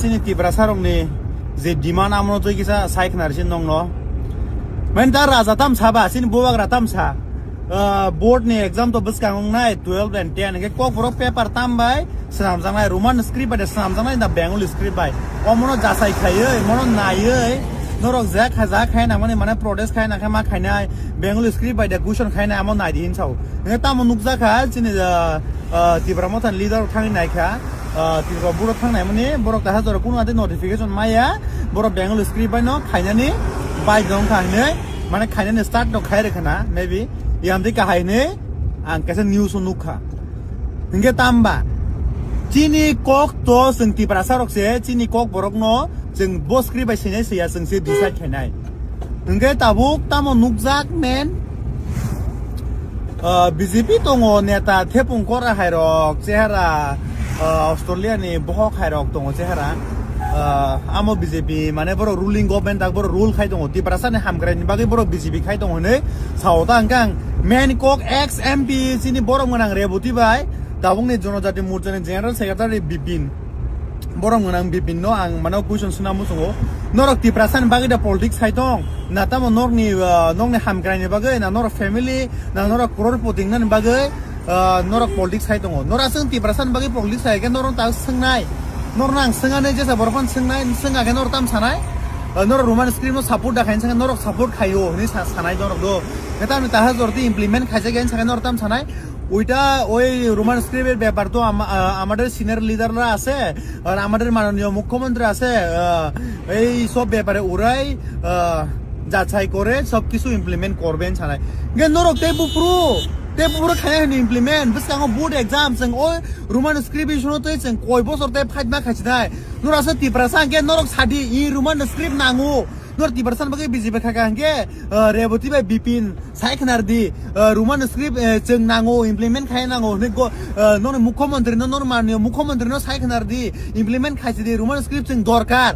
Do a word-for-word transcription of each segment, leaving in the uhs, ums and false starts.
Chini Tiprasa rokni je demand amono twi kisa sai khna risi nongno. Main ta raja tam saba, chini bubagra tam sa. Ah, board ni exam to bwskang wngnai twelve and ten. Hingke kokborok paper tam bai swnamjaknai, Roman script bai de swnamjaknai na Bengali script bai. Omono jasai khaiwi, mono naiwi, norok je khaja khai nangmani mane protest khai nangkhe ma khainai, Bengali script bai de question khainai amo naidi hinsao. Hingke tamo nukjakha chini, ah, ah, Tipra Motha ni leader thangwi naikha. Ah, Tripura borok thang naimani, borok kaisa jora kunu ate notification maya, borok Bengali script bai no khainani bai dong kha hinwi, mane khainani start no khai rwkha na, maybe. Yang twi kahai hinwi ang kaisa news o nukha. Hingke tamba, chini kok to chwng Tiprasa rok se, chini kok borok no chwng bo script bai sinai siya, chwng se decide khainai. Hingke tabuk tamo nukjak men, ah, B J P tongo neta thepung kora hai rok chehara, ah, Australia ni bohok hai rok tongo chehara. Ah, amo B J P mane borok ruling government tak borok rule khai tongo. Tiprasa ni hamkrai ni bagwi borok B J P khai tongo hinwi sao ta hingke ang main kok ex M P chini borok mwnang Reboti bai tabuk ni Jonojati Morcha ni General Secretary Bipin. Borok mwnang Bipin no ang mano question suna muchungo. Norok Tiprasa ni bagwi da politics hai tong? Na tamo norokni, ah, nokni hamkrai ni bagwi, na norok family, na norok crorepoti wngna ni bagwi, ah, norok politics hai tongo? Norok aswk Tiprasa ni bagwi politics hai khe norok ta swngnai. Norok ang swngnai jesa borok phano swngnai, swngna khe norok tam sanai? Ah, norok Roman script no support da khaini saka norok support khaio hinwi sa-, sanai norok do. Khe tamni taha jorti implement khaijak ya hinwi saka norok tam sanai? ওইটা ওই রোমান স্ক্রিপ্টের ব্যাপার তো আম-, আ-, আমাদের সিনিয়র লিডাররা আছে, আর আমাদের মাননীয় মুখ্যমন্ত্রী আছে, আ, এই সব ব্যাপারে ওরাই, আ, যাচাই করে সব কিছু ইমপ্লিমেন্ট করবেন ছাড়াই। Gen norok tei bupru, tei bupru khaya hini implement, bwskango board exam, chwng o Roman script issue no tei chwng koi bosor tei fight ma khaichi nai. Norok asa Tiprasa hwnkhe norok sadi, i Roman script nango. Norok Tiprasa bagwi B J P khaika hwnkhe, ah, Reboti bai Bipin. Sai khwnar di, eh, Roman script, eh, chwng nango, implement khai nango hinwi go, eh, noni mukhyamantri no, noni manniyo mukhyamantri no sai khwnar di, implement khaisi di, Roman script chwng dorkar.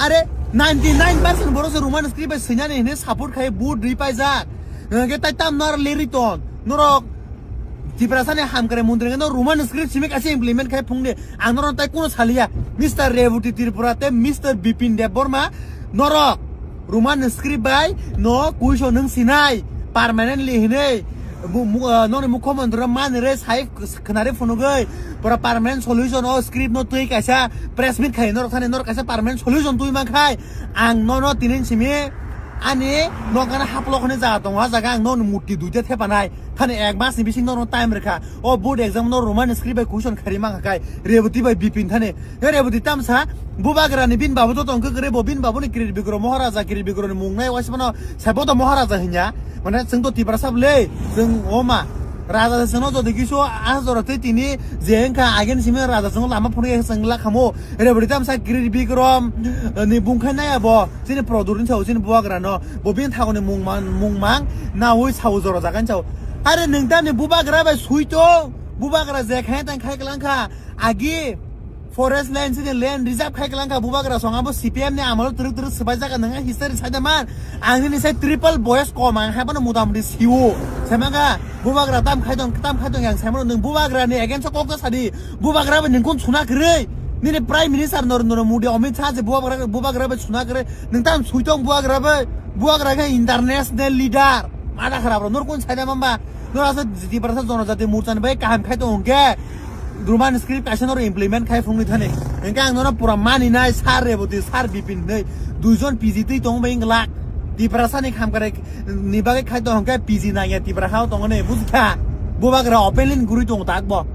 Are ninety nine percent borok se Roman script bai swinani hinwi support khai vote ri paijak. Hwnkhe tai tam nor leri ton, norok Tiprasa ni hamkrai mantri no Roman script simi kaisa implement khai phungde. Ang norok tai kuno saliya. Mister Reboti Tripura tei Mister Bipin Debbarma norok Roman script bai no kuiso nung sinai permanently hinui bu-, mu-, ah, noni mukhyamantri rok manire sai khwnari phunugui pura permanent solution o script no twi kaisa press meet khai norok thani norok kaisa permanent solution twi mankhai ang nono tinin simi ani nokana haplok hwnwi jaga tongo, ah jaga ang noni murti duita thepanai. Thani ek mas ni bising norok time rwkha. O board exam no Roman script bai question khari mang kha kai. Reboti bai Bipin thani. He Reboti tamsa bubagra ni bin babu to tong kre bo bin babu ni Kirit Bikrom Maharaja, Kirit Bikrom ni mung nai wasi mano sai bo to Maharaja hinya. Mane chwng to Tiprasa le chwng oma. Raja se no jodi kisu a jora te tini je engkha agen simi raja chwng lama phunu chwng la khamo. Reboti tamsa Kirit Bikrom ni bung khai nai abo. Chini product ni sao chini bubagra no. Bo bini thagoni mung mang, mung mang, naui sao jora jaga ni sao. Are nwng tamni bubagra bai sui tong, bubagra je khai tang khai klang kha. Agi forest land chini land reserve khai klang kha bubagra song abo C P M ni amalo twrwk twrwk swbai jaga nwng history sai da man. Ang nini sai triple boyes kom ang hai bono muta muti siwo. Sai manga bubagra tam khai tong, tam khai tong yang sai mano nwng bubagra ni against o kok ta sadi. Bubagra bai nwng kun suna kwrwi. Nini Prime Minister Narendra Modi, Amit Shah je bubagra, bubagra bai suna kwrwi. Nwng tam sui tong bubagra bai, bubagra khe international leader. Mada kharap rok, nor kun saida mamba? Nor asa Tiprasa Jonojati Morcha ni bai kaham khai tong hwnkhe, Roman script kaisa nor implement khai phungni thani. Hwnkhe ang nor pura mani nai, Sir Reboti, Sir Bipin hinwi. Duijon P G twi tong bai wng glak. Tiprasa ni kham kare ni bagwi khai tong hwnkhe P G nangya Tiprasa o tong ne, bujikha? Bubagra openly guri tong tak bo.